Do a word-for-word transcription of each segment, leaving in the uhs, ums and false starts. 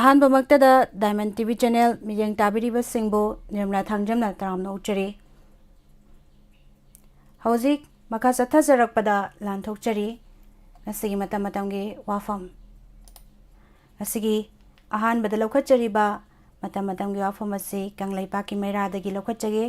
ꯑꯍꯥꯟꯕꯃꯛꯇꯗ Diamond T V channel ꯃꯤꯠꯌꯦꯡ ꯇꯥꯕꯤꯔꯤꯕꯁꯤꯡꯕꯨ ꯅꯤꯔꯃꯂꯥ ꯊꯥꯡꯖꯝꯅ ꯇꯔꯥꯝꯅ ꯑꯣꯛꯆꯔꯤ꯫ ꯍꯧꯖꯤꯛ ꯃꯈꯥ ꯆꯠꯊꯖꯔꯛꯄꯗ ꯂꯥꯟꯊꯣꯛꯆꯔꯤ꯫ ꯉꯁꯤꯒꯤ ꯃꯇꯝ ꯃꯇꯝꯒꯤ ꯋꯥꯐꯝ꯫ ꯉꯁꯤꯒꯤ ꯑꯍꯥꯟꯕꯗ ꯂꯧꯈꯠꯆꯔꯤꯕ ꯃꯇꯝ ꯃꯇꯝꯒꯤ ꯋꯥꯐꯝ ꯑꯁꯤ ꯀꯪꯂꯩꯄꯥꯛꯀꯤ ꯃꯩꯔꯥꯗꯒꯤ ꯂꯧꯈꯠꯆꯒꯦ꯫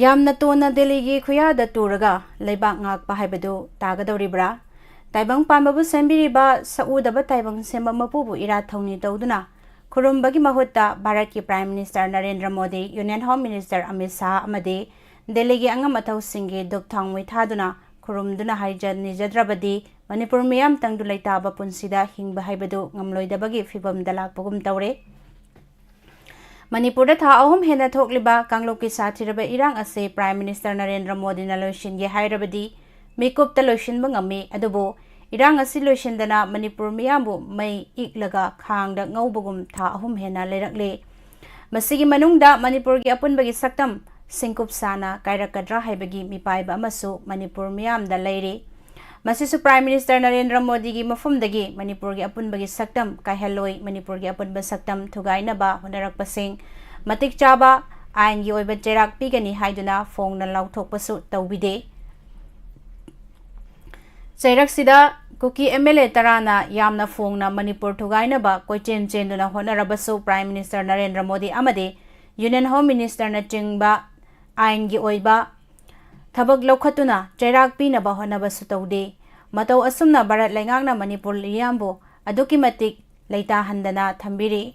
ꯌꯥꯝꯅ ꯇꯣꯟꯅ ꯗꯦꯜꯂꯤꯒꯤ ꯈꯨꯌꯥꯗ ꯇꯨꯔꯒ ꯂꯩꯕꯥꯛ ꯉꯥꯛꯄ ꯍꯥꯏꯕꯗꯨ ꯇꯥꯒꯗꯧꯔꯤꯕ꯭ꯔꯥ? ꯇꯥꯏꯕꯪ ꯄꯥꯟꯕꯕꯨ ꯁꯦꯝꯕꯤꯔꯤꯕ ꯁꯛꯎꯗꯕ ꯇꯥꯏꯕꯪ ꯁꯦꯝꯕ ꯃꯄꯨꯕꯨ ꯏꯔꯥꯠ ꯊꯧꯅꯤ ꯇꯧꯗꯨꯅ ꯈꯨꯔꯨꯝꯕꯒꯤ ꯃꯍꯨꯠꯇ ꯚꯥꯔꯠꯀꯤ Prime Minister Narendra Modi, Union Home Minister Amit Shah ꯑꯃꯗꯤ ꯗꯦꯜꯂꯤꯒꯤ ꯑꯉꯝ ꯑꯊꯧꯁꯤꯡꯒꯤ ꯙꯨꯞ ꯊꯥꯎ ꯃꯩ ꯊꯥꯗꯨꯅ ꯈꯨꯔꯨꯝꯗꯨꯅ ꯍꯥꯏꯖ ꯅꯤꯖꯗ꯭ꯔꯕꯗꯤ ꯃꯅꯤꯄꯨꯔ ꯃꯤꯌꯥꯝ ꯇꯪꯗꯨ ꯂꯩꯇꯥꯕ ꯄꯨꯟꯁꯤꯗ ꯍꯤꯡꯕ ꯍꯥꯏꯕꯗꯨ ꯉꯝꯂꯣꯏꯗꯕꯒꯤ ꯐꯤꯕꯝꯗ ꯂꯥꯛꯄꯒꯨꯝ ꯇꯧꯔꯦ꯫ ꯃꯅꯤꯄꯨꯔꯗ ꯊꯥ ꯑꯍꯨꯝ ꯍꯦꯟꯅ ꯊꯣꯛꯂꯤꯕ ꯀꯥꯡꯂꯨꯞꯀꯤ ꯁꯥꯊꯤꯔꯕ ꯏꯔꯥꯡ ꯑꯁꯤ Prime Minister ꯅꯔꯦꯟꯗ꯭ꯔ ꯃꯣꯗꯤꯅ ꯂꯣꯏꯁꯤꯟꯒꯦ ꯍꯥꯏꯔꯕꯗꯤ ꯃꯤꯀꯨꯞꯇ ꯂꯣꯏꯁꯤꯟꯕ ꯉꯝꯃꯤ, ꯑꯗꯨꯕꯨ ꯏꯔꯥꯡ ꯑꯁꯤ ꯂꯣꯏꯁꯤꯟꯗꯅ ꯃꯅꯤꯄꯨꯔ ꯃꯤꯌꯥꯝꯕꯨ ꯃꯩ ꯏꯛꯂꯒ ꯈꯥꯡꯗ ꯉꯧꯕꯒꯨꯝ ꯊꯥ ꯑꯍꯨꯝ ꯍꯦꯟꯅ ꯂꯩꯔꯛꯂꯦ꯫ ꯃꯁꯤꯒꯤ ꯃꯅꯨꯡꯗ ꯃꯅꯤꯄꯨꯔꯒꯤ ꯑꯄꯨꯟꯕꯒꯤ ꯁꯛꯇꯝ ꯁꯤꯡꯀꯨꯞ ꯁꯥꯅ ꯀꯥꯏꯔꯛꯀꯗ꯭ꯔꯥ ꯍꯥꯏꯕꯒꯤ ꯃꯤꯄꯥꯏꯕ ꯑꯃꯁꯨ ꯃꯅꯤꯄꯨꯔ ꯃꯤꯌꯥꯝꯗ ꯂꯩꯔꯤ꯫ ꯃꯁꯤꯁꯨ Prime Minister ꯅꯔꯦꯟꯗ꯭ꯔ ꯃꯣꯗꯤꯒꯤ ꯃꯐꯝꯗꯒꯤ ꯃꯅꯤꯄꯨꯔꯒꯤ ꯑꯄꯨꯟꯕꯒꯤ ꯁꯛꯇꯝ ꯀꯥꯏꯍꯜꯂꯣꯏ, ꯃꯅꯤꯄꯨꯔꯒꯤ ꯑꯄꯨꯟꯕ ꯁꯛꯇꯝ ꯊꯨꯒꯥꯏꯅꯕ ꯍꯣꯠꯅꯔꯛꯄꯁꯤꯡ ꯃꯇꯤꯛ ꯆꯥꯕ ꯑꯥꯏꯟꯒꯤ ꯑꯣꯏꯕ ꯆꯩꯔꯥꯛ ꯄꯤꯒꯅꯤ ꯍꯥꯏꯗꯨꯅ ꯐꯣꯡꯅ ꯂꯥꯎꯊꯣꯛꯄꯁꯨ ꯇꯧꯕꯤꯗꯦ꯫ ꯆꯩꯔꯛꯁꯤꯗ ꯀꯨꯀꯤ M L A ꯇꯔꯥꯅ ꯌꯥꯝꯅ ꯐꯣꯡꯅ ꯃꯅꯤꯄꯨꯔ ꯊꯨꯒꯥꯏꯅꯕ ꯀꯣꯏꯆꯦꯟ ꯆꯦꯟꯗꯨꯅ ꯍꯣꯠꯅꯔꯕꯁꯨ Prime Minister ꯅꯔꯦꯟꯗ꯭ꯔ ꯃꯣꯗꯤ ꯑꯃꯗꯤ Union Home Minister ꯅꯆꯤꯡꯕ ꯑꯥꯏꯟꯒꯤ ꯑꯣꯏꯕ ꯊꯕꯛ ꯂꯧꯈꯠꯇꯨꯅ ꯆꯩꯔꯥꯛ ꯄꯤꯅꯕ ꯍꯣꯠꯅꯕꯁꯨ ꯇꯧꯗꯦ꯫ ꯃꯇꯧ ꯑꯁꯨꯝꯅ ꯚꯥꯔꯠ ꯂꯩꯉꯥꯛꯅ ꯃꯅꯤꯄꯨꯔ ꯃꯤꯌꯥꯝꯕꯨ ꯑꯗꯨꯛꯀꯤ ꯃꯇꯤꯛ ꯂꯩꯇꯥꯍꯟꯗꯅ ꯊꯝꯕꯤꯔꯤ꯫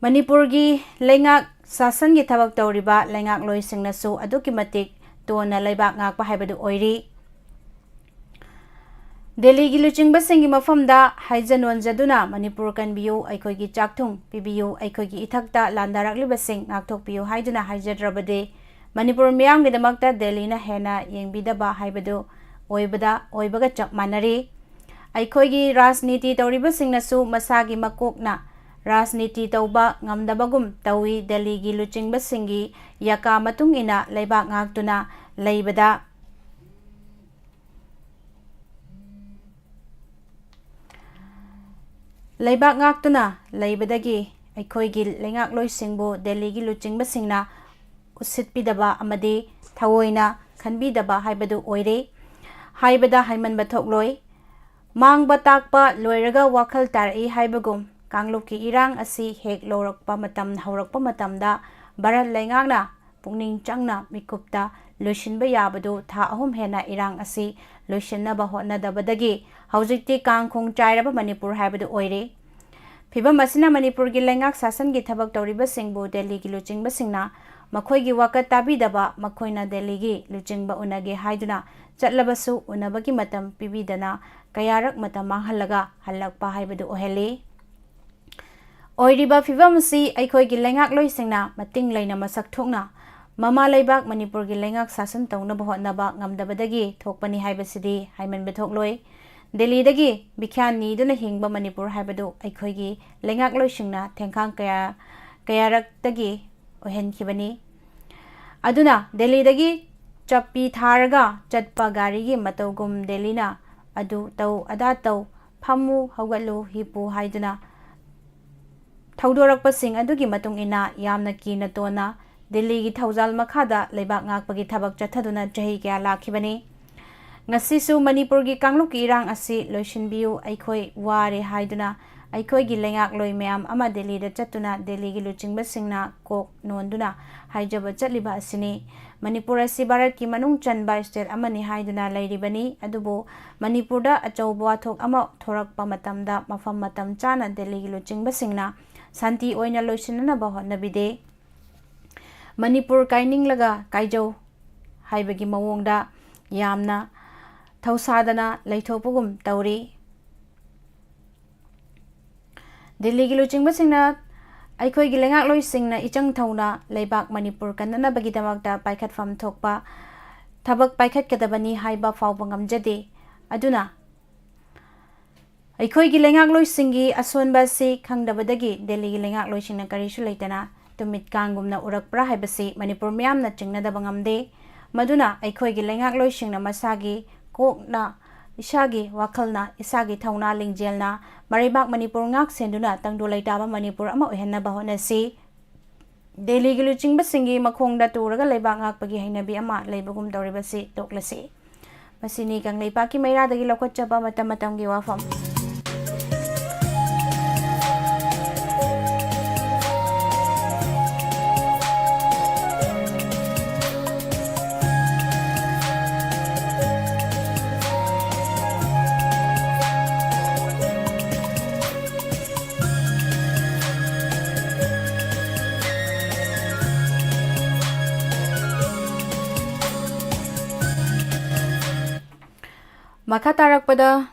ꯃꯅꯤꯄꯨꯔꯒꯤ ꯂꯩꯉꯥꯛ ꯁꯥꯁꯟꯒꯤ ꯊꯕꯛ ꯇꯧꯔꯤꯕ ꯂꯩꯉꯥꯛꯂꯣꯏꯁꯤꯡꯅꯁꯨ ꯑꯗꯨꯛꯀꯤ ꯃꯇꯤꯛ ꯇꯣꯟꯅ ꯂꯩꯕꯥꯛ ꯉꯥꯛꯄ ꯍꯥꯏꯕꯗꯨ ꯑꯣꯏꯔꯤ꯫ ꯗꯦꯜꯂꯤꯒꯤ ꯂꯨꯆꯤꯡꯕꯁꯤꯡꯒꯤ ꯃꯐꯝꯗ ꯍꯥꯏꯖ ꯅꯣꯟꯖꯗꯨꯅ "ꯃꯅꯤꯄꯨꯔ ꯀꯟꯕꯤꯌꯨ, ꯑꯩꯈꯣꯏꯒꯤ ꯆꯥꯛꯊꯨꯡ ꯄꯤꯕꯤꯌꯨ, ꯑꯩꯈꯣꯏꯒꯤ ꯏꯊꯛꯇ ꯂꯥꯟꯗꯥꯔꯛꯂꯤꯕꯁꯤꯡ ꯉꯥꯛꯊꯣꯛꯄꯤꯌꯨ" ꯍꯥꯏꯗꯨꯅ ꯍꯥꯏꯖꯗ꯭ꯔꯕꯗꯤ ꯃꯅꯤꯄꯨꯔ ꯃꯤꯌꯥꯝꯒꯤꯗꯃꯛꯇ ꯗꯦꯜꯂꯤꯅ ꯍꯦꯟꯅ ꯌꯦꯡꯕꯤꯗꯕ ꯍꯥꯏꯕꯗꯨ ꯑꯣꯏꯕꯗ, ꯑꯣꯏꯕꯒ ꯆꯞ ꯃꯥꯟꯅꯔꯤ꯫ ꯑꯩꯈꯣꯏꯒꯤ ꯔꯥꯖꯅꯤꯇꯤ ꯇꯧꯔꯤꯕꯁꯤꯡꯅꯁꯨ ꯃꯁꯥꯒꯤ ꯃꯀꯣꯛꯅ ꯔꯥꯖꯅꯤꯇꯤ ꯇꯧꯕ ꯉꯝꯗꯕꯒꯨꯝ ꯇꯧꯏ꯫ ꯗꯦꯜꯂꯤꯒꯤ ꯂꯨꯆꯤꯡꯕꯁꯤꯡꯒꯤ ꯌꯥꯀꯥ ꯃꯇꯨꯡ ꯏꯟꯅ ꯂꯩꯕꯥꯛ ꯉꯥꯛꯇꯨꯅ ꯂꯩꯕꯗ ꯂꯩꯕꯥꯛ ꯉꯥꯛꯇꯨꯅ ꯂꯩꯕꯗꯒꯤ ꯑꯩꯈꯣꯏꯒꯤ ꯂꯩꯉꯥꯛꯂꯣꯏꯁꯤꯡꯕꯨ ꯗꯦꯜꯂꯤꯒꯤ ꯂꯨꯆꯤꯡꯕꯁꯤꯡꯅ ꯎꯁꯤꯠꯄꯤꯗꯕ ꯑꯃꯗꯤ ꯊꯑꯣꯏꯅ ꯈꯟꯕꯤꯗꯕ ꯍꯥꯏꯕꯗꯨ ꯑꯣꯏꯔꯦ ꯍꯥꯏꯕꯗ ꯍꯥꯏꯃꯟꯕ ꯊꯣꯛꯂꯣꯏ꯫ ꯃꯥꯡꯕ ꯇꯥꯛꯄ ꯂꯣꯏꯔꯒ ꯋꯥꯈꯜ ꯇꯥꯔꯛꯏ ꯍꯥꯏꯕꯒꯨꯝ, ꯀꯥꯡꯂꯨꯞꯀꯤ ꯏꯔꯥꯡ ꯑꯁꯤ ꯍꯦꯛ ꯂꯧꯔꯛꯄ ꯃꯇꯝ, ꯍꯧꯔꯛꯄ ꯃꯇꯝꯗ ꯚꯥꯔꯠ ꯂꯩꯉꯥꯛꯅ ꯄꯨꯛꯅꯤꯡ ꯆꯪꯅ ꯃꯤꯀꯨꯞꯇ ꯂꯣꯏꯁꯤꯟꯕ ꯌꯥꯕꯗꯨ ꯊꯥ ꯑꯍꯨꯝ ꯍꯦꯟꯅ ꯏꯔꯥꯡ ꯑꯁꯤ ꯂꯣꯏꯁꯤꯟꯅꯕ ꯍꯣꯠꯅꯗꯕꯗꯒꯤ ꯍꯧꯖꯤꯛꯇꯤ ꯀꯥꯡꯈꯣꯡ ꯆꯥꯏꯔꯕ ꯃꯅꯤꯄꯨꯔ ꯍꯥꯏꯕꯗꯨ ꯑꯣꯏꯔꯦ꯫ ꯐꯤꯚꯝ ꯑꯁꯤꯅ ꯃꯅꯤꯄꯨꯔꯒꯤ ꯂꯩꯉꯥꯛ ꯁꯥꯁꯟꯒꯤ ꯊꯕꯛ ꯇꯧꯔꯤꯕꯁꯤꯡꯕꯨ ꯗꯦꯜꯂꯤꯒꯤ ꯂꯨꯆꯤꯡꯕꯁꯤꯡꯅ ꯃꯈꯣꯏꯒꯤ ꯋꯥꯀꯠ ꯇꯥꯕꯤꯗꯕ, ꯃꯈꯣꯏꯅ ꯗꯦꯜꯂꯤꯒꯤ ꯂꯨꯆꯤꯡꯕ ꯎꯅꯒꯦ ꯍꯥꯏꯗꯨꯅ ꯆꯠꯂꯕꯁꯨ ꯎꯅꯕꯒꯤ ꯃꯇꯝ ꯄꯤꯕꯤꯗꯅ ꯀꯌꯥꯔꯛ ꯃꯇꯝ ꯃꯥꯡꯍꯜꯂꯒ ꯍꯜꯂꯛꯄ ꯍꯥꯏꯕꯗꯨ ꯑꯣꯏꯍꯜꯂꯤ꯫ ꯑꯣꯏꯔꯤꯕ ꯐꯤꯚꯝ ꯑꯁꯤ ꯑꯩꯈꯣꯏꯒꯤ ꯂꯩꯉꯥꯛꯂꯣꯏꯁꯤꯡꯅ ꯃꯇꯤꯡ ꯂꯩꯅ ꯃꯁꯛ ꯊꯣꯛꯅ ꯃꯃꯥ ꯂꯩꯕꯥꯛ ꯃꯅꯤꯄꯨꯔꯒꯤ ꯂꯩꯉꯥꯛ ꯁꯥꯁꯟ ꯇꯧꯅꯕ ꯍꯣꯠꯅꯕ ꯉꯝꯗꯕꯗꯒꯤ ꯊꯣꯛꯄꯅꯤ ꯍꯥꯏꯕꯁꯤꯗꯤ ꯍꯥꯏꯃꯟꯕ ꯊꯣꯛꯂꯣꯏ꯫ ꯗꯦꯜꯂꯤꯗꯒꯤ ꯕꯤꯈ꯭ꯌꯥꯟ ꯅꯤꯗꯨꯅ ꯍꯤꯡꯕ ꯃꯅꯤꯄꯨꯔ ꯍꯥꯏꯕꯗꯨ ꯑꯩꯈꯣꯏꯒꯤ ꯂꯩꯉꯥꯛꯂꯣꯏꯁꯤꯡꯅ ꯊꯦꯡꯈꯥꯡ ꯀꯌꯥ, ꯀꯌꯥꯔꯛꯇꯒꯤ ꯑꯣꯏꯍꯟꯈꯤꯕꯅꯤ꯫ ꯑꯗꯨꯅ ꯗꯦꯜꯂꯤꯗꯒꯤ ꯆꯞꯄꯤ ꯊꯥꯔꯒ ꯆꯠꯄ ꯒꯥꯔꯤꯒꯤ ꯃꯇꯧꯒꯨꯝ ꯗꯦꯜꯂꯤꯅ "ꯑꯗꯨ ꯇꯧ, ꯑꯗꯥ ꯇꯧ, ꯐꯝꯃꯨ, ꯍꯧꯒꯠꯂꯨ, ꯍꯤꯞꯄꯨ" ꯍꯥꯏꯗꯨꯅ ꯊꯧꯗꯣꯔꯛꯄꯁꯤꯡ ꯑꯗꯨꯒꯤ ꯃꯇꯨꯡ ꯏꯟꯅ ꯌꯥꯝꯅ ꯀꯤꯅ ꯇꯣꯟꯅ ꯗꯤꯜꯂꯤꯒꯤ ꯊꯧꯖꯥꯜ ꯃꯈꯥꯗ ꯂꯩꯕꯥꯛ ꯉꯥꯛꯄꯒꯤ ꯊꯕꯛ ꯆꯠꯊꯗꯨꯅ ꯆꯍꯤ ꯀꯌꯥ ꯂꯥꯛꯈꯤꯕꯅꯤ꯫ ꯉꯁꯤꯁꯨ ꯃꯅꯤꯄꯨꯔꯒꯤ ꯀꯥꯡꯂꯨꯞꯀꯤ ꯏꯔꯥꯡ ꯑꯁꯤ ꯂꯣꯏꯁꯤꯟꯕꯤꯌꯨ, ꯑꯩꯈꯣꯏ ꯋꯥꯔꯦ ꯍꯥꯏꯗꯨꯅ ꯑꯩꯈꯣꯏꯒꯤ ꯂꯩꯉꯥꯛꯂꯣꯏ ꯃꯌꯥꯝ ꯑꯃ ꯗꯤꯜꯂꯤꯗ ꯆꯠꯇꯨꯅ ꯗꯤꯜꯂꯤꯒꯤ ꯂꯨꯆꯤꯡꯕꯁꯤꯡꯅ ꯀꯣꯛ ꯅꯣꯟꯗꯨꯅ ꯍꯥꯏꯖꯕ ꯆꯠꯂꯤꯕ ꯑꯁꯤꯅꯤ꯫ ꯃꯅꯤꯄꯨꯔ ꯑꯁꯤ ꯚꯥꯔꯠꯀꯤ ꯃꯅꯨꯡ ꯆꯟꯕ state ꯑꯃꯅꯤ ꯍꯥꯏꯗꯨꯅ ꯂꯩꯔꯤꯕꯅꯤ, ꯑꯗꯨꯕꯨ ꯃꯅꯤꯄꯨꯔꯗ ꯑꯆꯧꯕ ꯋꯥꯊꯣꯛ ꯑꯃ ꯊꯣꯔꯛꯄ ꯃꯇꯝꯗ ꯃꯐꯝ ꯃꯇꯝ ꯆꯥꯅ ꯗꯤꯜꯂꯤꯒꯤ ꯂꯨꯆꯤꯡꯕꯁꯤꯡꯅ ꯁꯥꯟꯇꯤ ꯑꯣꯏꯅ ꯂꯣꯏꯁꯤꯟꯅꯅꯕ ꯍꯣꯠꯅꯕꯤꯗꯦ꯫ ꯃꯅꯤꯄꯨꯔ ꯀꯥꯏꯅꯤꯡꯂꯒ ꯀꯥꯏꯖꯧ ꯍꯥꯏꯕꯒꯤ ꯃꯑꯣꯡꯗ ꯌꯥꯝꯅ ꯊꯧꯁꯥꯗꯅ ꯂꯩꯊꯣꯛꯄꯒꯨꯝ ꯇꯧꯔꯤ꯫ ꯗꯤꯜꯂꯤꯒꯤ ꯂꯨꯆꯤꯡꯕꯁꯤꯡꯅ ꯑꯩꯈꯣꯏꯒꯤ ꯂꯩꯉꯥꯛꯂꯣꯏꯁꯤꯡꯅ ꯏꯆꯪ ꯊꯧꯅ ꯂꯩꯕꯥꯛ ꯃꯅꯤꯄꯨꯔ ꯀꯟꯅꯅꯕꯒꯤꯗꯃꯛꯇ ꯄꯥꯏꯈꯠꯐꯝ ꯊꯣꯛꯄ ꯊꯕꯛ ꯄꯥꯏꯈꯠꯀꯗꯕꯅꯤ ꯍꯥꯏꯕ ꯐꯥꯎꯕ ꯉꯝꯖꯗꯦ꯫ ꯑꯗꯨꯅ ꯑꯩꯈꯣꯏꯒꯤ ꯂꯩꯉꯥꯛꯂꯣꯏꯁꯤꯡꯒꯤ ꯑꯁꯣꯟꯕ ꯑꯁꯤ ꯈꯪꯗꯕꯗꯒꯤ ꯗꯤꯜꯂꯤꯒꯤ ꯂꯩꯉꯥꯛꯂꯣꯏꯁꯤꯡꯅ ꯀꯔꯤꯁꯨ ꯂꯩꯇꯅ ꯇꯨꯃꯤꯠ ꯀꯥꯡꯒꯨꯝꯅ ꯎꯔꯛꯄ꯭ꯔꯥ ꯍꯥꯏꯕꯁꯤ ꯃꯅꯤꯄꯨꯔ ꯃꯤꯌꯥꯝꯅ ꯆꯤꯡꯅꯗꯕ ꯉꯝꯗꯦ꯫ ꯃꯗꯨꯅ ꯑꯩꯈꯣꯏꯒꯤ ꯂꯩꯉꯥꯛꯂꯣꯏꯁꯤꯡꯅ ꯃꯁꯥꯒꯤ ꯀꯣꯛꯅ, ꯏꯁꯥꯒꯤ ꯋꯥꯈꯜꯅ, ꯏꯁꯥꯒꯤ ꯊꯧꯅꯥ ꯂꯤꯡꯖꯦꯜꯅ ꯃꯔꯩꯕꯥꯛ ꯃꯅꯤꯄꯨꯔ ꯉꯥꯛ ꯁꯦꯟꯗꯨꯅ ꯇꯪꯗꯨ ꯂꯩꯇꯥꯕ ꯃꯅꯤꯄꯨꯔ ꯑꯃ ꯑꯣꯏꯍꯟꯅꯕ ꯍꯣꯠꯅꯁꯤ꯫ ꯗꯤꯜꯂꯤꯒꯤ ꯂꯨꯆꯤꯡꯕꯁꯤꯡꯒꯤ ꯃꯈꯣꯡꯗ ꯇꯨꯔꯒ ꯂꯩꯕꯥꯛ ꯉꯥꯛꯄꯒꯤ ꯍꯩꯅꯕꯤ ꯑꯃ ꯂꯩꯕꯒꯨꯝ ꯇꯧꯔꯤꯕꯁꯤ ꯇꯣꯛꯂꯁꯤ꯫ ꯃꯁꯤꯅꯤ ꯀꯪꯂꯩꯄꯥꯛꯀꯤ ꯃꯩꯔꯥꯗꯒꯤ ꯂꯧꯈꯠꯆꯕ ꯃꯇꯝ ꯃꯇꯝꯒꯤ ꯋꯥꯐꯝ꯫ ꯃꯈꯥ ꯇꯥꯔꯛꯄꯗ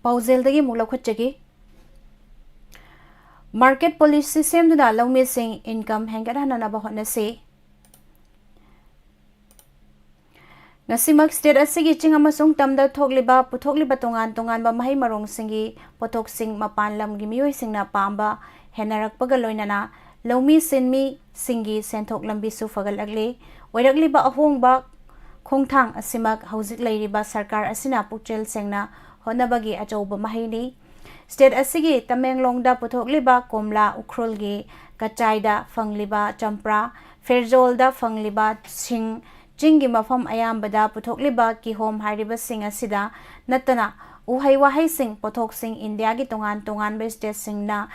ꯄꯥꯎꯖꯦꯜꯗꯒꯤ ꯑꯃꯨꯛ ꯂꯧꯈꯠꯆꯒꯦ꯫ Market policy ꯁꯦꯝꯗꯨꯅ ꯂꯧꯃꯤꯁꯤꯡ income ꯍꯦꯟꯒꯠꯍꯟꯅꯅꯕ ꯍꯣꯠꯅꯁꯤ꯫ ꯉꯁꯤꯃꯛ state ꯑꯁꯤꯒꯤ ꯆꯤꯡ ꯑꯃꯁꯨꯡ ꯇꯝꯗ ꯊꯣꯛꯂꯤꯕ, ꯄꯨꯊꯣꯛꯂꯤꯕ ꯇꯣꯉꯥꯟ ꯇꯣꯉꯥꯟꯕ ꯃꯍꯩ ꯃꯔꯣꯡꯁꯤꯡꯒꯤ ꯄꯣꯠꯊꯣꯛꯁꯤꯡ ꯃꯄꯥꯟ ꯂꯝꯒꯤ ꯃꯤꯑꯣꯏꯁꯤꯡꯅ ꯄꯥꯝꯕ ꯍꯦꯟꯅꯔꯛꯄꯒ ꯂꯣꯏꯅꯅ ꯂꯧꯃꯤ ꯁꯤꯟꯃꯤꯁꯤꯡꯒꯤ ꯁꯦꯟꯊꯣꯛ ꯂꯝꯕꯤꯁꯨ ꯐꯒꯠꯂꯛꯂꯤ꯫ ꯑꯣꯏꯔꯛꯂꯤꯕ ꯑꯍꯣꯡꯕ ꯈꯣꯡꯊꯥꯡ ꯑꯁꯤꯃꯛ ꯍꯧꯖꯤꯛ ꯂꯩꯔꯤꯕ ꯁꯔꯀꯥꯔ ꯑꯁꯤꯅ ꯄꯨꯛꯆꯦꯜ ꯁꯦꯡꯅ ꯍꯣꯠꯅꯕꯒꯤ ꯑꯆꯧꯕ ꯃꯍꯩꯅꯤ꯫ State ꯑꯁꯤꯒꯤ ꯇꯃꯦꯡꯂꯣꯡꯗ ꯄꯨꯊꯣꯛꯂꯤꯕ ꯀꯣꯝꯂꯥ, ꯎꯈ꯭ꯔꯨꯜꯒꯤ ꯀꯆꯥꯏꯗ ꯐꯪꯂꯤꯕ ꯆꯝꯄ꯭ꯔꯥ, ꯐꯦꯔꯖꯣꯜꯗ ꯐꯪꯂꯤꯕ ꯁꯤꯡ, ꯆꯤꯡꯒꯤ ꯃꯐꯝ ꯑꯌꯥꯝꯕꯗ ꯄꯨꯊꯣꯛꯂꯤꯕ ꯀꯤꯍꯣꯝ ꯍꯥꯏꯔꯤꯕꯁꯤꯡ ꯑꯁꯤꯗ ꯅꯠꯇꯅ ꯎꯍꯩ ꯋꯥꯍꯩꯁꯤꯡ, ꯄꯣꯠꯊꯣꯛꯁꯤꯡ ꯏꯟꯗꯤꯌꯥꯒꯤ ꯇꯣꯉꯥꯟ ꯇꯣꯉꯥꯟꯕ stateꯁꯤꯡꯅ,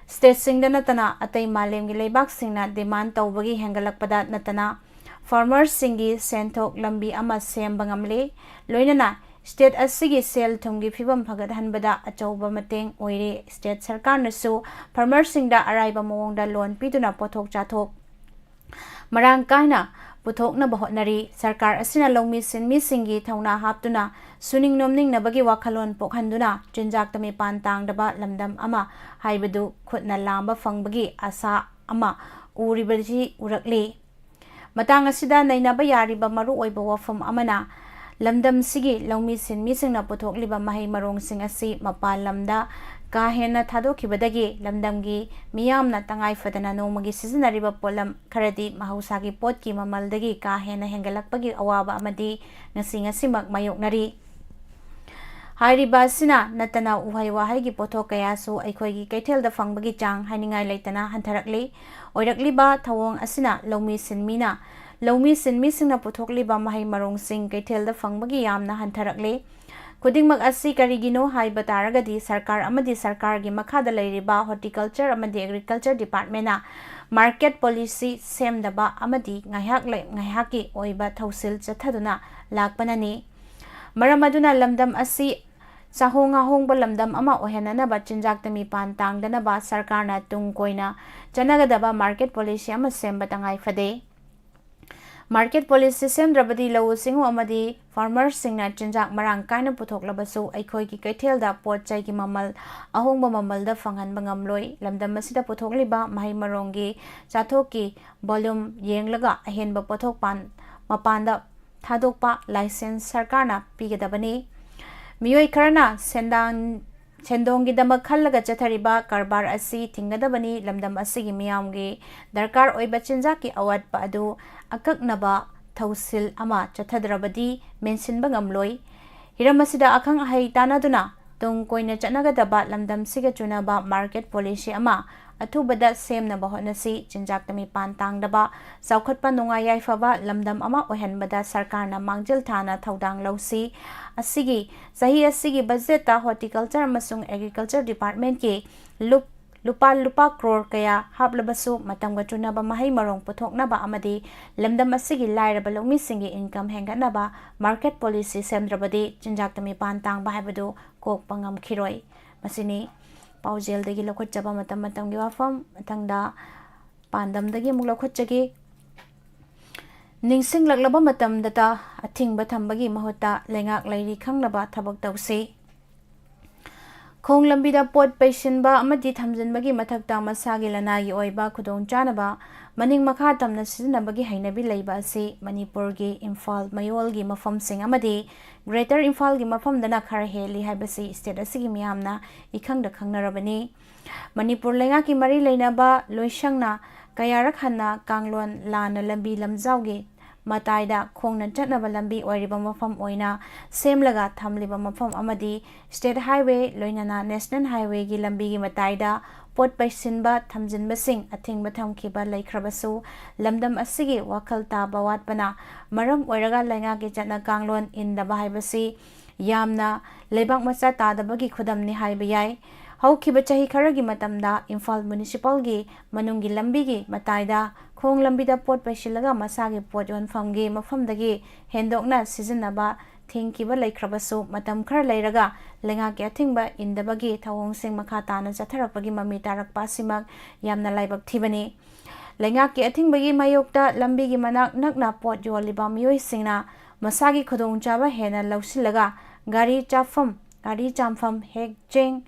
stateꯁꯤꯡꯗ ꯅꯠꯇꯅ ꯑꯇꯩ ꯃꯥꯂꯦꯝꯒꯤ ꯂꯩꯕꯥꯛꯁꯤꯡꯅ demand ꯇꯧꯕꯒꯤ ꯍꯦꯟꯒꯠꯂꯛꯄꯗ ꯅꯠꯇꯅ farmersꯁꯤꯡꯒꯤ ꯁꯦꯟꯊꯣꯛ ꯂꯝꯕꯤ ꯑꯃ ꯁꯦꯝꯕ ꯉꯝꯂꯤ꯫ ꯂꯣꯏꯅꯅ state ꯑꯁꯤꯒꯤ ꯁꯦꯜ ꯊꯨꯝꯒꯤ ꯐꯤꯕꯝ ꯐꯒꯠꯍꯟꯕꯗ ꯑꯆꯧꯕ ꯃꯇꯦꯡ ꯑꯣꯏꯔꯦ꯫ State ꯁꯔꯀꯥꯔꯅꯁꯨ farmerꯁꯤꯡꯗ ꯑꯔꯥꯏꯕ ꯃꯑꯣꯡꯗ loan ꯄꯤꯗꯨꯅ ꯄꯣꯠꯊꯣꯛ ꯆꯥꯊꯣꯛ ꯃꯔꯥꯡ ꯀꯥꯏꯅ ꯄꯨꯊꯣꯛꯅꯕ ꯍꯣꯠꯅꯔꯤ꯫ ꯁꯔꯀꯥꯔ ꯑꯁꯤꯅ ꯂꯧꯃꯤ ꯁꯤꯟꯃꯤꯁꯤꯡꯒꯤ ꯊꯧꯅꯥ ꯍꯥꯞꯇꯨꯅ ꯁꯨꯅꯤꯡ ꯅꯣꯝꯅꯤꯡꯅꯕꯒꯤ ꯋꯥꯈꯜꯂꯣꯟ ꯄꯣꯛꯍꯟꯗꯨꯅ ꯆꯤꯟꯖꯥꯛꯇ ꯃꯤꯄꯥꯟ ꯇꯥꯡꯗꯕ ꯂꯝꯗꯝ ꯑꯃ ꯍꯥꯏꯕꯗꯨ ꯈꯨꯠꯅ ꯂꯥꯝꯕ ꯐꯪꯕꯒꯤ ꯑꯁꯥ ꯑꯃ ꯎꯔꯤꯕꯁꯤ ꯎꯔꯛꯂꯤ꯫ ꯃꯇꯥꯡ ꯑꯁꯤꯗ ꯅꯩꯅꯕ ꯌꯥꯔꯤꯕ ꯃꯔꯨꯑꯣꯏꯕ ꯋꯥꯐꯝ ꯑꯃꯅ, ꯂꯝꯗꯝꯁꯤꯒꯤ ꯂꯧꯃꯤ ꯁꯤꯟꯃꯤꯁꯤꯡꯅ ꯄꯨꯊꯣꯛꯂꯤꯕ ꯃꯍꯩ ꯃꯔꯣꯡꯁꯤꯡ ꯑꯁꯤ ꯃꯄꯥꯟ ꯂꯝꯗ ꯀꯥ ꯍꯦꯟꯅ ꯊꯥꯗꯣꯛꯈꯤꯕꯗꯒꯤ ꯂꯝꯗꯝꯒꯤ ꯃꯤꯌꯥꯝꯅ ꯇꯉꯥꯏ ꯐꯗꯅ ꯅꯣꯡꯃꯒꯤ ꯁꯤꯖꯤꯟꯅꯔꯤꯕ ꯄꯣꯠꯂꯝ ꯈꯔꯗꯤ ꯃꯍꯧꯁꯥꯒꯤ ꯄꯣꯠꯀꯤ ꯃꯃꯜꯗꯒꯤ ꯀꯥ ꯍꯦꯟꯅ ꯍꯦꯟꯒꯠꯂꯛꯄꯒꯤ ꯑꯋꯥꯕ ꯑꯃꯗꯤ ꯉꯁꯤ ꯉꯁꯤꯃꯛ ꯃꯥꯌꯣꯛꯅꯔꯤ꯫ ꯍꯥꯏꯔꯤꯕ ꯑꯁꯤꯅ ꯅꯠꯇꯅ ꯎꯍꯩ ꯋꯥꯍꯩꯒꯤ ꯄꯣꯠꯊꯣꯛ ꯀꯌꯥꯁꯨ ꯑꯩꯈꯣꯏꯒꯤ ꯀꯩꯊꯦꯜꯗ ꯐꯪꯕꯒꯤ ꯆꯥꯡ ꯍꯥꯏꯅꯤꯡꯉꯥꯏ ꯂꯩꯇꯅ ꯍꯟꯊꯔꯛꯂꯤ꯫ ꯑꯣꯏꯔꯛꯂꯤꯕ ꯊꯧꯑꯣꯡ ꯑꯁꯤꯅ ꯂꯧꯃꯤ ꯁꯤꯟꯃꯤꯅ, ꯂꯧꯃꯤ ꯁꯤꯟꯃꯤꯁꯤꯡꯅ ꯄꯨꯊꯣꯛꯂꯤꯕ ꯃꯍꯩ ꯃꯔꯣꯡꯁꯤꯡ ꯀꯩꯊꯦꯜꯗ ꯐꯪꯕꯒꯤ ꯌꯥꯝꯅ ꯍꯟꯊꯔꯛꯂꯦ꯫ ꯈꯨꯗꯤꯡꯃꯛ ꯑꯁꯤ ꯀꯔꯤꯒꯤꯅꯣ ꯍꯥꯏꯕ ꯇꯥꯔꯒꯗꯤ ꯁꯔꯀꯥꯔ ꯑꯃꯗꯤ ꯁꯔꯀꯥꯔꯒꯤ ꯃꯈꯥꯗ ꯂꯩꯔꯤꯕ Horticulture ꯑꯃꯗꯤ Agriculture Departmentꯅ market policy ꯁꯦꯝꯗꯕ ꯑꯃꯗꯤ ꯉꯥꯏꯍꯥꯛ ꯂꯩ-, ꯉꯥꯏꯍꯥꯛꯀꯤ ꯑꯣꯏꯕ ꯊꯧꯁꯤꯜ ꯆꯠꯊꯗꯨꯅ ꯂꯥꯛꯄꯅꯅꯤ꯫ ꯃꯔꯝ ꯑꯗꯨꯅ ꯂꯝꯗꯝ ꯑꯁꯤ ꯆꯥꯍꯣꯡ ꯉꯥꯍꯣꯡꯕ ꯂꯝꯗꯝ ꯑꯃ ꯑꯣꯏꯍꯟꯅꯅꯕ, ꯆꯤꯟꯖꯥꯛꯇ ꯃꯤꯄꯥꯟ ꯇꯥꯡꯗꯅꯕ ꯁꯔꯀꯥꯔꯅ ꯇꯨꯡ ꯀꯣꯏꯅ ꯆꯠꯅꯒꯗꯕ market policy ꯑꯃ ꯁꯦꯝꯕ ꯇꯉꯥꯏ ꯐꯗꯦ꯫ Market policy ꯁꯦꯝꯗ꯭ꯔꯕꯗꯤ ꯂꯧꯎ ꯁꯤꯡꯎ ꯑꯃꯗꯤ farmerꯁꯤꯡꯅ ꯆꯤꯟꯖꯥꯛ ꯃꯔꯥꯡ ꯀꯥꯏꯅ ꯄꯨꯊꯣꯛꯂꯕꯁꯨ ꯑꯩꯈꯣꯏꯒꯤ ꯀꯩꯊꯦꯜꯗ ꯄꯣꯠ ꯆꯩꯒꯤ ꯃꯃꯜ ꯑꯍꯣꯡꯕ ꯃꯃꯜꯗ ꯐꯪꯍꯟꯕ ꯉꯝꯂꯣꯏ꯫ ꯂꯝꯗꯝ ꯑꯁꯤꯗ ꯄꯨꯊꯣꯛꯂꯤꯕ ꯃꯍꯩ ꯃꯔꯣꯡꯒꯤ ꯆꯥꯊꯣꯛꯀꯤ volume ꯌꯦꯡꯂꯒ ꯑꯍꯦꯟꯕ ꯄꯣꯠꯊꯣꯛ ꯄꯥꯟ-, ꯃꯄꯥꯟꯗ ꯊꯥꯗꯣꯛꯄ license ꯁꯔꯀꯥꯔꯅ ꯄꯤꯒꯗꯕꯅꯤ꯫ ꯃꯤꯑꯣꯏ ꯈꯔꯅ ꯁꯦꯟꯗꯥꯟ-, ꯁꯦꯟꯗꯣꯡꯒꯤꯗꯃꯛ ꯈꯜꯂꯒ ꯆꯠꯊꯔꯤꯕ ꯀꯔꯕꯥꯔ ꯑꯁꯤ ꯊꯤꯡꯒꯗꯕꯅꯤ꯫ ꯂꯝꯗꯝ ꯑꯁꯤꯒꯤ ꯃꯤꯌꯥꯝꯒꯤ ꯗꯔꯀꯥꯔ ꯑꯣꯏꯕ ꯆꯤꯟꯖꯥꯛꯀꯤ ꯑꯋꯥꯠꯄ ꯑꯗꯨ ꯑꯀꯛꯅꯕ ꯊꯧꯁꯤꯜ ꯑꯃ ꯆꯠꯊꯗ꯭ꯔꯕꯗꯤ ꯃꯦꯟꯁꯤꯟꯕ ꯉꯝꯂꯣꯏ꯫ ꯍꯤꯔꯝ ꯑꯁꯤꯗ ꯑꯈꯪ ꯑꯍꯩ ꯇꯥꯟꯅꯗꯨꯅ ꯇꯨꯡ ꯀꯣꯏꯅ ꯆꯠꯅꯒꯗꯕ ꯂꯝꯗꯝꯁꯤꯒ ꯆꯨꯅꯕ market policy ꯑꯃ ꯑꯊꯨꯕꯗ ꯁꯦꯝꯅꯕ ꯍꯣꯠꯅꯁꯤ꯫ ꯆꯤꯟꯖꯥꯛꯇ ꯃꯤꯄꯥꯟ ꯇꯥꯡꯗꯕ, ꯆꯥꯎꯈꯠꯄ, ꯅꯨꯡꯉꯥꯏ ꯌꯥꯏꯐꯕ ꯂꯝꯗꯝ ꯑꯃ ꯑꯣꯏꯍꯟꯕꯗ ꯁꯔꯀꯥꯔꯅ ꯃꯥꯡꯖꯤꯜ ꯊꯥꯅ ꯊꯧꯗꯥꯡ ꯂꯧꯁꯤ꯫ ꯑꯁꯤꯒꯤ ꯆꯍꯤ ꯑꯁꯤꯒꯤ budgetꯇ Horticulture ꯑꯃꯁꯨꯡ Agriculture Departmentꯀꯤ ꯂꯨꯞ ꯂꯨꯄꯥ ꯂꯨꯄꯥ ꯀ꯭ꯔꯣꯔ ꯀꯌꯥ ꯍꯥꯞꯂꯕꯁꯨ ꯃꯇꯝꯒ ꯆꯨꯅꯕ ꯃꯍꯩ ꯃꯔꯣꯡ ꯄꯨꯊꯣꯛꯅꯕ ꯑꯃꯗꯤ ꯂꯝꯗꯝ ꯑꯁꯤꯒꯤ ꯂꯥꯏꯔꯕ ꯂꯧꯃꯤꯁꯤꯡꯒꯤ income ꯍꯦꯟꯒꯠꯅꯕ market policy ꯁꯦꯝꯗ꯭ꯔꯕꯗꯤ ꯆꯤꯟꯖꯥꯛꯇ ꯃꯤꯄꯥꯟ ꯇꯥꯡꯕ ꯍꯥꯏꯕꯗꯨ ꯀꯣꯛꯄ ꯉꯝꯈꯤꯔꯣꯏ꯫ ꯃꯁꯤꯅꯤ ꯄꯥꯎꯖꯦꯜꯗꯒꯤ ꯂꯧꯈꯠꯆꯕ ꯃꯇꯝ ꯃꯇꯝꯒꯤ ꯋꯥꯐꯝ꯫ ꯃꯊꯪꯗ ꯄꯥꯟꯗꯝꯗꯒꯤ ꯑꯃꯨꯛ ꯂꯧꯈꯠꯆꯒꯦ꯫ ꯅꯤꯡꯁꯤꯡꯂꯛꯂꯕ ꯃꯇꯝꯗꯇ ꯑꯊꯤꯡꯕ ꯊꯝꯕꯒꯤ ꯃꯍꯨꯠꯇ ꯂꯩꯉꯥꯛ ꯂꯩꯔꯤ ꯈꯪꯅꯕ ꯊꯕꯛ ꯇꯧꯁꯤ꯫ ꯈꯣꯡ ꯂꯝꯕꯤꯗ ꯄꯣꯠ ꯄꯩꯁꯤꯟꯕ ꯑꯃꯗꯤ ꯊꯝꯖꯤꯟꯕꯒꯤ ꯃꯊꯛꯇ ꯃꯁꯥꯒꯤ ꯂꯅꯥꯏꯒꯤ ꯑꯣꯏꯕ ꯈꯨꯗꯣꯡꯆꯥꯅꯕ ꯃꯅꯤꯡ ꯃꯈꯥ ꯇꯝꯅ ꯁꯤꯖꯤꯟꯅꯕꯒꯤ ꯍꯩꯅꯕꯤ ꯂꯩꯕ ꯑꯁꯤ ꯃꯅꯤꯄꯨꯔꯒꯤ ꯏꯝꯐꯥꯜ ꯃꯌꯣꯜꯒꯤ ꯃꯐꯝꯁꯤꯡ ꯑꯃꯗꯤ Greater ꯏꯝꯐꯥꯜꯒꯤ ꯃꯐꯝꯗꯅ ꯈꯔ ꯍꯦꯜꯂꯤ ꯍꯥꯏꯕꯁꯤ state ꯑꯁꯤꯒꯤ ꯃꯤꯌꯥꯝꯅ ꯏꯈꯪꯗ ꯈꯪꯅꯔꯕꯅꯤ꯫ ꯃꯅꯤꯄꯨꯔ ꯂꯩꯉꯥꯛꯀꯤ ꯃꯔꯤ ꯂꯩꯅꯕ ꯂꯣꯏꯁꯪꯅ ꯀꯌꯥꯔꯛ ꯍꯟꯅ ꯀꯥꯡꯂꯣꯟ ꯂꯥꯟꯅ ꯂꯝꯕꯤ ꯂꯝꯖꯥꯎꯒꯤ ꯃꯇꯥꯏꯗ ꯈꯣꯡꯅ ꯆꯠꯅꯕ ꯂꯝꯕꯤ ꯑꯣꯏꯔꯤꯕ ꯃꯐꯝ ꯑꯣꯏꯅ ꯁꯦꯝꯂꯒ ꯊꯝꯂꯤꯕ ꯃꯐꯝ ꯑꯃꯗꯤ state highway ꯂꯣꯏꯅꯅ national highwayꯒꯤ ꯂꯝꯕꯤꯒꯤ ꯃꯇꯥꯏꯗ ꯄꯣꯠ ꯄꯩꯁꯤꯟꯕ ꯊꯝꯖꯤꯟꯕꯁꯤꯡ ꯑꯊꯤꯡꯕ ꯊꯝꯈꯤꯕ ꯂꯩꯈ꯭ꯔꯕꯁꯨ, ꯂꯝꯗꯝ ꯑꯁꯤꯒꯤ ꯋꯥꯈꯜ ꯇꯥꯕ ꯋꯥꯠꯄꯅ ꯃꯔꯝ ꯑꯣꯏꯔꯒ ꯂꯩꯉꯥꯛꯀꯤ ꯆꯠꯅ ꯀꯥꯡꯂꯣꯟ ꯏꯟꯗꯕ ꯍꯥꯏꯕꯁꯤ ꯌꯥꯝꯅ ꯂꯩꯕꯥꯛ ꯃꯆꯥ ꯇꯥꯗꯕꯒꯤ ꯈꯨꯗꯝꯅꯤ ꯍꯥꯏꯕ ꯌꯥꯏ꯫ ꯍꯧꯈꯤꯕ ꯆꯍꯤ ꯈꯔꯒꯤ ꯃꯇꯝꯗ ꯏꯝꯐꯥꯜ municipalꯒꯤ ꯃꯅꯨꯡꯒꯤ ꯂꯝꯕꯤꯒꯤ ꯃꯇꯥꯏꯗ ꯈꯣꯡ ꯂꯝꯕꯤꯗ ꯄꯣꯠ ꯄꯩꯁꯤꯜꯂꯒ ꯃꯁꯥꯒꯤ ꯄꯣꯠ ꯌꯣꯟꯐꯝꯒꯤ ꯃꯐꯝꯗꯒꯤ ꯍꯦꯟꯗꯣꯛꯅ ꯁꯤꯖꯤꯟꯅꯕ ꯊꯤꯡꯈꯤꯕ ꯂꯩꯈ꯭ꯔꯕꯁꯨ, ꯃꯇꯝ ꯈꯔ ꯂꯩꯔꯒ ꯂꯩꯉꯥꯛꯀꯤ ꯑꯊꯤꯡꯕ ꯏꯟꯗꯕꯒꯤ ꯊꯧꯑꯣꯡꯁꯤꯡ ꯃꯈꯥ ꯇꯥꯅ ꯆꯠꯊꯔꯛꯄꯒꯤ ꯃꯃꯤ ꯇꯥꯔꯛꯄ ꯑꯁꯤꯃꯛ ꯌꯥꯝꯅ ꯂꯥꯏꯕꯛ ꯊꯤꯕꯅꯤ꯫ ꯂꯩꯉꯥꯛꯀꯤ ꯑꯊꯤꯡꯕꯒꯤ ꯃꯥꯌꯣꯛꯇ ꯂꯝꯕꯤꯒꯤ ꯃꯅꯥꯛ ꯅꯛꯅ ꯄꯣꯠ ꯌꯣꯜꯂꯤꯕ ꯃꯤꯑꯣꯏꯁꯤꯡꯅ ꯃꯁꯥꯒꯤ ꯈꯨꯗꯣꯡꯆꯥꯕ ꯍꯦꯟꯅ ꯂꯧꯁꯤꯜꯂꯒ ꯒꯥꯔꯤ ꯆꯥꯐꯝ, ꯒꯥꯔꯤ ꯆꯥꯝꯐꯝ, ꯍꯦꯛ ꯆꯦꯡ,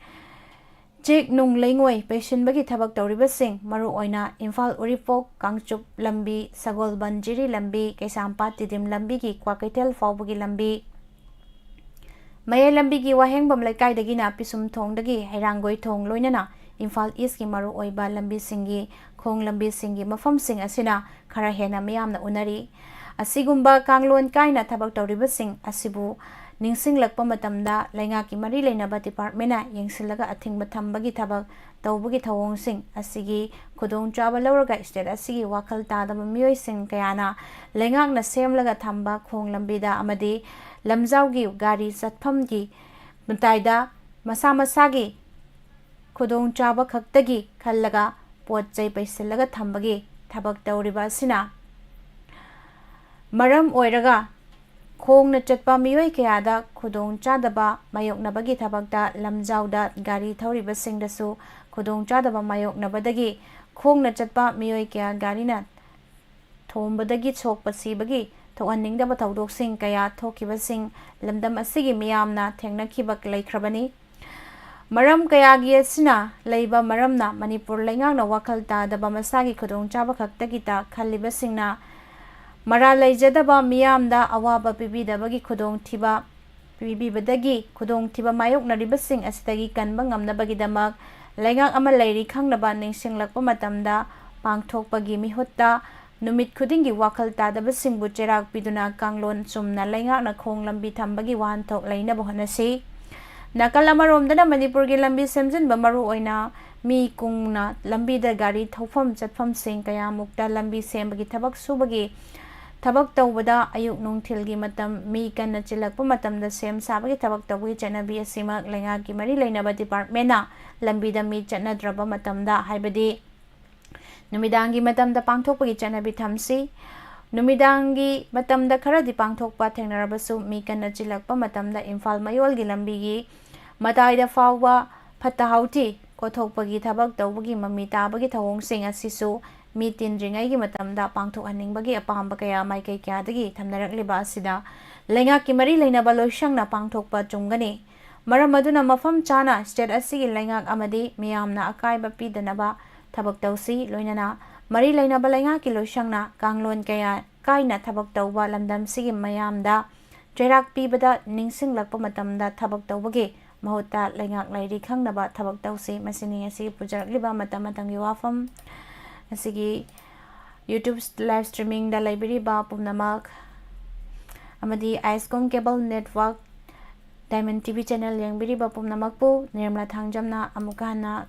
ꯆꯦꯛ ꯅꯨꯡ ꯂꯩꯉꯣꯏ ꯄꯩꯁꯤꯟꯕꯒꯤ ꯊꯕꯛ ꯇꯧꯔꯤꯕꯁꯤꯡ, ꯃꯔꯨꯑꯣꯏꯅ ꯏꯝꯐꯥꯜ ꯎꯔꯤꯄꯣꯛ ꯀꯥꯡꯆꯨꯞ ꯂꯝꯕꯤ, ꯁꯒꯣꯜꯕꯟ ꯖꯤꯔꯤ ꯂꯝꯕꯤ, ꯀꯩꯁꯥꯝꯄꯥꯠ ꯇꯤꯗꯤꯝ ꯂꯝꯕꯤꯒꯤ ꯀ꯭ꯋꯥꯀꯩꯊꯦꯜ ꯐꯥꯎꯕꯒꯤ ꯂꯝꯕꯤ, ꯃꯌꯥꯏ ꯂꯝꯕꯤꯒꯤ ꯋꯥꯍꯦꯡꯕꯝ ꯂꯩꯀꯥꯏꯗꯒꯤꯅ ꯄꯤꯁꯨꯝ ꯊꯣꯡꯗꯒꯤ ꯍꯩꯔꯥꯡꯒꯣꯏ ꯊꯣꯡ ꯂꯣꯏꯅꯅ ꯏꯝꯐꯥꯜ ꯏꯁꯀꯤ ꯃꯔꯨꯑꯣꯏꯕ ꯂꯝꯕꯤꯁꯤꯡꯒꯤ, ꯈꯣꯡ ꯂꯝꯕꯤꯁꯤꯡꯒꯤ ꯃꯐꯝꯁꯤꯡ ꯑꯁꯤꯅ ꯈꯔ ꯍꯦꯟꯅ ꯃꯤꯌꯥꯝꯅ ꯎꯅꯔꯤ꯫ ꯑꯁꯤꯒꯨꯝꯕ ꯀꯥꯡꯂꯣꯟ ꯀꯥꯏꯅ ꯊꯕꯛ ꯇꯧꯔꯤꯕꯁꯤꯡ ꯑꯁꯤꯕꯨ ꯅꯤꯡꯁꯤꯡꯂꯛꯄ ꯃꯇꯝꯗ ꯂꯩꯉꯥꯛꯀꯤ ꯃꯔꯤ ꯂꯩꯅꯕ departmentꯅ ꯌꯦꯡꯁꯤꯜꯂꯒ ꯑꯊꯤꯡꯕ ꯊꯝꯕꯒꯤ ꯊꯕꯛ ꯇꯧꯕꯒꯤ ꯊꯧꯑꯣꯡꯁꯤꯡ ꯑꯁꯤꯒꯤ ꯈꯨꯗꯣꯡꯆꯥꯕ ꯂꯧꯔꯒ state ꯑꯁꯤꯒꯤ ꯋꯥꯈꯜ ꯇꯥꯗꯕ ꯃꯤꯑꯣꯏꯁꯤꯡ ꯀꯌꯥꯅ ꯂꯩꯉꯥꯛꯅ ꯁꯦꯝꯂꯒ ꯊꯝꯕ ꯈꯣꯡ ꯂꯝꯕꯤꯗ ꯑꯃꯗꯤ ꯂꯝꯖꯥꯎꯒꯤ ꯒꯥꯔꯤ ꯆꯠꯐꯝꯒꯤ ꯃꯇꯥꯏꯗ ꯃꯁꯥ ꯃꯁꯥꯒꯤ ꯈꯨꯗꯣꯡꯆꯥꯕ ꯈꯛꯇꯒꯤ ꯈꯜꯂꯒ ꯄꯣꯠ ꯆꯩ ꯄꯩꯁꯤꯜꯂꯒ ꯊꯝꯕꯒꯤ ꯊꯕꯛ ꯇꯧꯔꯤꯕ ꯑꯁꯤꯅ ꯃꯔꯝ ꯑꯣꯏꯔꯒ ꯈꯣꯡꯅ ꯆꯠꯄ ꯃꯤꯑꯣꯏ ꯀꯌꯥꯗ ꯈꯨꯗꯣꯡ ꯆꯥꯗꯕ ꯃꯥꯌꯣꯛꯅꯕꯒꯤ ꯊꯕꯛꯇ ꯂꯝꯖꯥꯎꯗ ꯒꯥꯔꯤ ꯊꯧꯔꯤꯕꯁꯤꯡꯗꯁꯨ ꯈꯨꯗꯣꯡ ꯆꯥꯗꯕ ꯃꯥꯌꯣꯛꯅꯕꯗꯒꯤ ꯈꯣꯡꯅ ꯆꯠꯄ ꯃꯤꯑꯣꯏ ꯀꯌꯥ ꯒꯥꯔꯤꯅ ꯊꯣꯝꯕꯗꯒꯤ ꯁꯣꯛꯄ ꯁꯤꯕꯒꯤ ꯊꯣꯛꯍꯟꯅꯤꯡꯗꯕ ꯊꯧꯗꯣꯛꯁꯤꯡ ꯀꯌꯥ ꯊꯣꯛꯈꯤꯕꯁꯤꯡ ꯂꯝꯗꯝ ꯑꯁꯤꯒꯤ ꯃꯤꯌꯥꯝꯅ ꯊꯦꯡꯅꯈꯤꯕ ꯂꯩꯈ꯭ꯔꯕꯅꯤ꯫ ꯃꯔꯝ ꯀꯌꯥꯒꯤ ꯑꯁꯤꯅ ꯂꯩꯕ ꯃꯔꯝꯅ ꯃꯅꯤꯄꯨꯔ ꯂꯩꯉꯥꯛꯅ ꯋꯥꯈꯜ ꯇꯥꯗꯕ ꯃꯁꯥꯒꯤ ꯈꯨꯗꯣꯡꯆꯥꯕ ꯈꯛꯇꯒꯤꯇ ꯈꯜꯂꯤꯕꯁꯤꯡꯅ ꯃꯔꯥꯜ ꯂꯩꯖꯗꯕ ꯃꯤꯌꯥꯝꯗ ꯑꯋꯥꯕ ꯄꯤꯕꯤꯗꯕꯒꯤ ꯈꯨꯗꯣꯡꯊꯤꯕ ꯄꯤꯕꯤꯕꯗꯒꯤ ꯈꯨꯗꯣꯡꯊꯤꯕ ꯃꯥꯌꯣꯛꯅꯔꯤꯕꯁꯤꯡ ꯑꯁꯤꯗꯒꯤ ꯀꯟꯕ ꯉꯝꯅꯕꯒꯤꯗꯃꯛ ꯂꯩꯉꯥꯛ ꯑꯃ ꯂꯩꯔꯤ ꯈꯪꯅꯕ ꯅꯤꯡꯁꯤꯡꯂꯛꯄ ꯃꯇꯝꯗ ꯄꯥꯡꯊꯣꯛꯄꯒꯤ ꯃꯤꯍꯨꯠꯇ ꯅꯨꯃꯤꯠ ꯈꯨꯗꯤꯡꯒꯤ ꯋꯥꯈꯜ ꯇꯥꯗꯕꯁꯤꯡꯕꯨ ꯆꯩꯔꯥꯛ ꯄꯤꯗꯨꯅ ꯀꯥꯡꯂꯣꯟ ꯆꯨꯝꯅ ꯂꯩꯉꯥꯛꯅ ꯈꯣꯡ ꯂꯝꯕꯤ ꯊꯝꯕꯒꯤ ꯋꯥꯍꯟꯊꯣꯛ ꯂꯩꯅꯕ ꯍꯣꯠꯅꯁꯤ꯫ ꯅꯥꯀꯜ ꯑꯃꯔꯣꯝꯗꯅ ꯃꯅꯤꯄꯨꯔꯒꯤ ꯂꯝꯕꯤ ꯁꯦꯝꯖꯤꯟꯕ ꯃꯔꯨꯑꯣꯏꯅ ꯃꯤ ꯀꯨꯡꯅ ꯂꯝꯕꯤꯗ ꯒꯥꯔꯤ ꯊꯧꯐꯝ ꯆꯠꯐꯝꯁꯤꯡ ꯀꯌꯥꯃꯨꯛꯇ ꯂꯝꯕꯤ ꯁꯦꯝꯕꯒꯤ ꯊꯕꯛ ꯁꯨꯕꯒꯤ ꯊꯕꯛ ꯇꯧꯕꯗ ꯑꯌꯨꯛ ꯅꯨꯡꯊꯤꯜꯒꯤ ꯃꯇꯝ ꯃꯤ ꯀꯟꯅ ꯆꯤꯜꯂꯛꯄ ꯃꯇꯝꯗ ꯁꯦꯝ ꯁꯥꯕꯒꯤ ꯊꯕꯛ ꯇꯧꯕꯒꯤ ꯆꯠꯅꯕꯤ ꯑꯁꯤꯃꯛ ꯂꯩꯉꯥꯛꯀꯤ ꯃꯔꯤ ꯂꯩꯅꯕ ꯗꯤꯄꯥꯔꯠꯃꯦꯟꯅ ꯂꯝꯕꯤꯗ ꯃꯤ ꯆꯠꯅꯗ꯭ꯔꯕ ꯃꯇꯝꯗ, ꯍꯥꯏꯕꯗꯤ ꯅꯨꯃꯤꯗꯥꯡꯒꯤ ꯃꯇꯝꯗ ꯄꯥꯡꯊꯣꯛꯄꯒꯤ ꯆꯠꯅꯕꯤ ꯊꯝꯁꯤ꯫ ꯅꯨꯃꯤꯗꯥꯡꯒꯤ ꯃꯇꯝꯗ ꯈꯔꯗꯤ ꯄꯥꯡꯊꯣꯛꯄ ꯊꯦꯡꯅꯔꯕꯁꯨ ꯃꯤ ꯀꯟꯅ ꯆꯤꯜꯂꯛꯄ ꯃꯇꯝꯗ ꯏꯝꯐꯥꯜ ꯃꯌꯣꯜꯒꯤ ꯂꯝꯕꯤꯒꯤ ꯃꯇꯥꯏꯗ ꯐꯥꯎꯕ ꯐꯠꯇ ꯍꯥꯎꯊꯤ ꯀꯣꯊꯣꯛꯄꯒꯤ ꯊꯕꯛ ꯇꯧꯕꯒꯤ ꯃꯃꯤ ꯇꯥꯕꯒꯤ ꯊꯧꯑꯣꯡꯁꯤꯡ ꯑꯁꯤꯁꯨ ꯃꯤ ꯇꯤꯟꯗ꯭ꯔꯤꯉꯩꯒꯤ ꯃꯇꯝꯗ ꯄꯥꯡꯊꯣꯛꯍꯟꯅꯤꯡꯕꯒꯤ ꯑꯄꯥꯝꯕ ꯀꯌꯥ ꯃꯥꯏꯀꯩ ꯀꯌꯥꯗꯒꯤ ꯊꯝꯅꯔꯛꯂꯤꯕ ꯑꯁꯤꯗ ꯂꯩꯉꯥꯛꯀꯤ ꯃꯔꯤ ꯂꯩꯅꯕ ꯂꯣꯏꯁꯪꯅ ꯄꯥꯡꯊꯣꯛꯄ ꯆꯨꯝꯒꯅꯤ꯫ ꯃꯔꯝ ꯑꯗꯨꯅ ꯃꯐꯝ ꯆꯥꯅ ꯁ꯭ꯇꯦꯠ ꯑꯁꯤꯒꯤ ꯂꯩꯉꯥꯛ ꯑꯃꯗꯤ ꯃꯤꯌꯥꯝꯅ ꯑꯀꯥꯏꯕ ꯄꯤꯗꯅꯕ ꯊꯕꯛ ꯇꯧꯁꯤ꯫ ꯂꯣꯏꯅꯅ ꯃꯔꯤ ꯂꯩꯅꯕ ꯂꯩꯉꯥꯛꯀꯤ ꯂꯣꯏꯁꯪꯅ ꯀꯥꯡꯂꯣꯟ ꯀꯌꯥ ꯀꯥꯏꯅ ꯊꯕꯛ ꯇꯧꯕ ꯂꯝꯗꯝꯁꯤꯒꯤ ꯃꯤꯌꯥꯝꯗ ꯆꯩꯔꯥꯛ ꯄꯤꯕꯗ ꯅꯤꯡꯁꯤꯡꯂꯛꯄ ꯃꯇꯝꯗ ꯊꯕꯛ ꯇꯧꯕꯒꯤ ꯃꯍꯨꯠꯇ ꯂꯩꯉꯥꯛ ꯂꯩꯔꯤ ꯈꯪꯅꯕ ꯊꯕꯛ ꯇꯧꯁꯤ꯫ ꯃꯁꯤꯅꯤ ꯉꯁꯤ ꯄꯨꯖꯔꯛꯂꯤꯕ ꯃꯇꯝ ꯃꯇꯝꯒꯤ ꯋꯥꯐꯝ꯫ ꯉꯁꯤꯒꯤ YouTube live streamingꯗ ꯂꯩꯕꯤꯔꯤꯕ ꯄꯨꯝꯅꯃꯛ ꯑꯃꯗꯤ ꯑꯥꯏꯁꯀꯣꯝ cable network Diamond T V channel ꯌꯦꯡꯕꯤꯔꯤꯕ ꯄꯨꯝꯅꯃꯛꯄꯨ ꯅꯤꯔꯃꯂꯥ ꯊꯥꯡꯖꯝꯅ ꯑꯃꯨꯛꯀ ꯍꯟꯅ